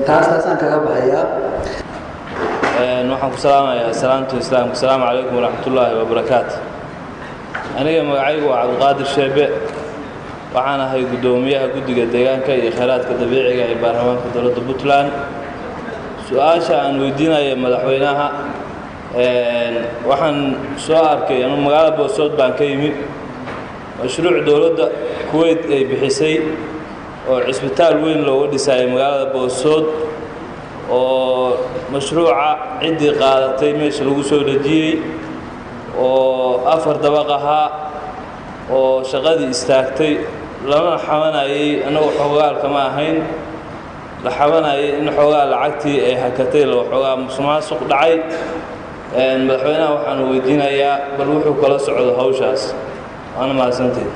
Taas taasaan kaga baxayaa. Waxaan ku salaamayaa salaamta islaamka. Asalaamu calaykum waraxmatullaahi wabarakaatu. Aniga magacaygu waa Cabdiqaadir Sheebe, waxaan ahay guddoomiyaha guddiga deegaanka iyo kheyraadka dabiiciga ee baarlamaanka dowladda Puntland. Su-aasha aan weydiinaya madaxweynaha, waxaan soo arkay anu magaalada Boosood baan ka yimi mashruuc dowladda Kuwait ay bixisay oo cisbitaal weyn looga dhisayay magaalada Boosood, oo mashruuca ciddii qaadatay meesha lagu soo dhejiyey oo 4 dabaq ahaa oo shaqadii istaagtay, lana xabanayay, annagu xoogaalka ma ahayn, la xabanayay in xoogaa lacagtii ay hakatay, la xoogaa musuqmaasuq dhacay. Madaxweynaha waxaanu weydiinayaa bal wuxuu kala socdo hawshaas. Waana mahadsanteed.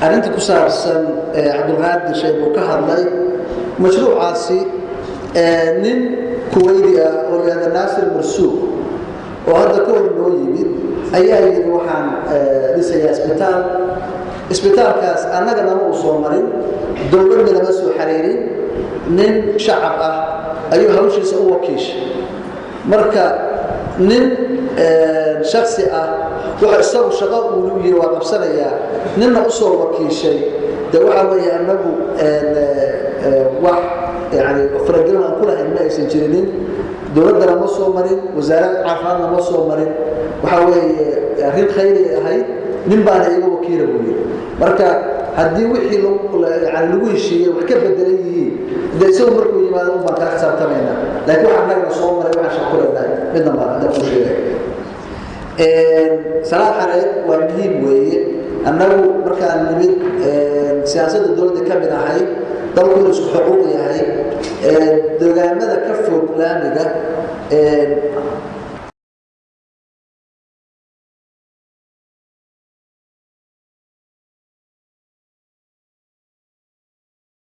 Arrinta ku saabsan Cabdulqaadir Sheeg uu ka hadlay mashruucaasi, nin Kuweydi ah oo la yihahda Naasir Marsuuq oo hadda ka hor noo yimid ayaa yidhi waxaan dhisayaa isbitaal. Isbitaalkaas annaga nama uu soo marin, dowladna lama soo xariirin, nin shacab ah ayuu hawshiisa u wakiishay. Marka nin shaksi ah waxa isagu shaqo uu yiri waa qabsanayaa, ninna usoo wakiishay, de waxa weeye annagu wax yani faragelin aan ku lahayn ma aysan jirinin. Dowladdana ma soo marin, wasaaradda caafimaadna ma soo marin. Waxa weeye arrin khayri ahayd, nin baana iga wakiila buu yiri. Marka haddii wixii yani lagu heshiiyey wax ka bedelan yihiin, dee isagu markuu yimaado un baan kala xisaabtamaynaa, laakiin waxa annagana soo maray waxaan shaqo ku leenahay midna maa hadda kuu sheegay. Salaad Xareed waa muhiim weeye. Annagu markaan nimid siyaasadda dowladda ka mid ahay dalku inuu isku xuquuq yahay, deegaamada ka fog laamiga.